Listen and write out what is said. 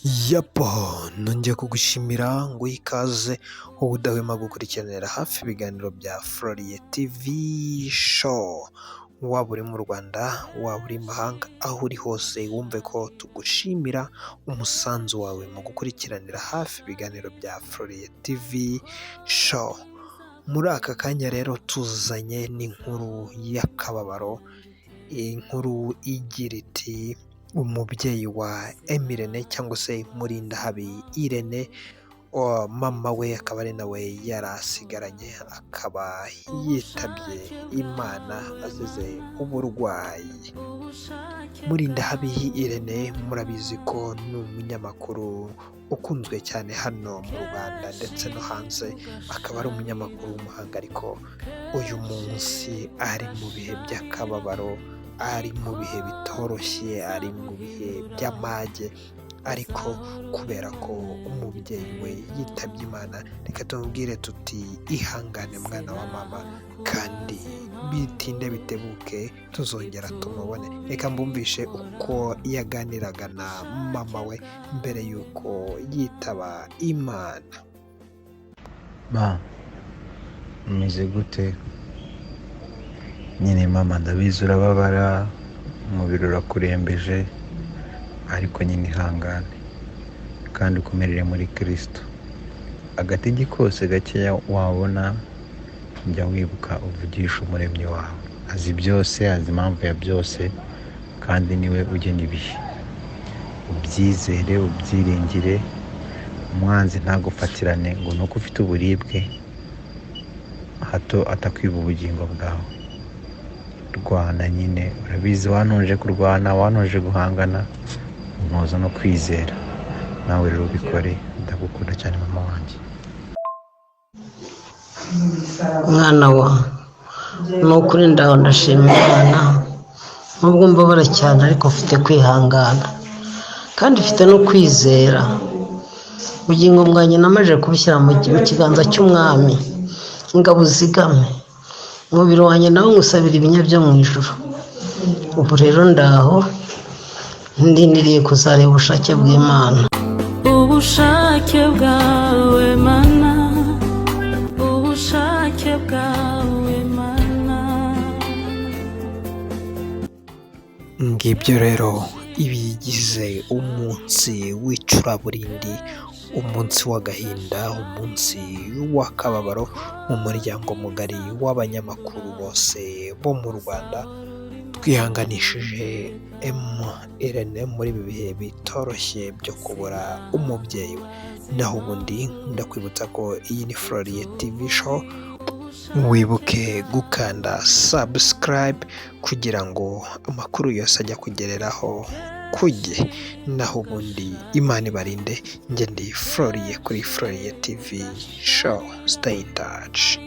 Yapo, nongeye kugushimira ngo ikaze wowe udahwema gukurikiranira hafi ibiganiro bya Floriye TV Show. Waba uri mu Rwanda, waba uri mahanga, aho uri hose wumve ko tugushimira umusanzu wawe mu gukurikiranira hafi ibiganiro bya Floriye TV Show. Muri aka kanya rero tuzanye n'inkuru y'akababaro, inkuru igira iti: "Umubyeyi wa Emirene cyangwa se Murindahabi Irene, mama we akaba ari nawe yari asigaranye, akaba yitabye Imana azize uburwayi." Murindahabi Irene murabizi ko ni umunyamakuru ukunzwe cyane hano mu Rwanda ndetse no hanze, akaba ari umunyamakuru w'umuhanga, ariko uyu munsi ari mu bihe by'akababaro, ari mu bihe bitoroshye, ari mu bihe by'amage, ariko kubera ko umubyeyi we yitabye Imana, reka tumubwire tuti: "Ihangane mwana wa mama, kandi bitinde bitebuke tuzongera tumubone." Reka mbumvishe uko yaganiraga na mama we mbere y'uko yitaba Imana. Ma, umeze gute? Nyine mama, ndabizi urababara, umubiri urakurembeje, ariko nyine ihangane kandi ukomerere muri Kirisito. Agatege kose gakeya wabona, jya wibuka uvugisha Umuremyi wawe. Azi byose, azi impamvu ya byose, kandi niwe ugena ibihe. Ubyizere, ubyiringire, umwanzi ntagufatirane ngo ni uko ufite uburibwe, hato atakwiba ubugingo bwawe. Rwana nyine, urabizi wantoje kurwana, wantoje guhangana, untoza no kwizera. Nawe rero ubikore, ndagukunda cyane mama wanjye. Mwana wa, ni ukuri ndaho ndashima Imana, nubwo mbabara cyane ariko mfite kwihangana kandi mfite no kwizera. Ubugingo bwanjye namaze kubushyira mu kiganza cy'Umwami ngo abuzigame. Umubiri wanjye nawo nywusabira ibinya byo mu ijuru. Ubu rero ndaho ndindiriye kuzareba ubushake bw'Imana. Ubushake bwawe Mana, ubushake bwawe Mana. Ngibyo rero ibigize umunsi w'icuraburindi, umunsi w'agahinda, umunsi w'akababaro mu muryango mugari w'abanyamakuru bose bo mu Rwanda. Twihanganishije M Irene muri ibi bihe bitoroshye byo kubura umubyeyi we. Naho ubundi ndakwibutsa ko iyi ni Floriye TV Show, wibuke gukanda subscribe kugira ngo amakuru yose ajye akugereraho ku gihe. Naho ubundi Imana ibarinde, njye ndi Floriye kuri Floriye TV Show, stay in touch.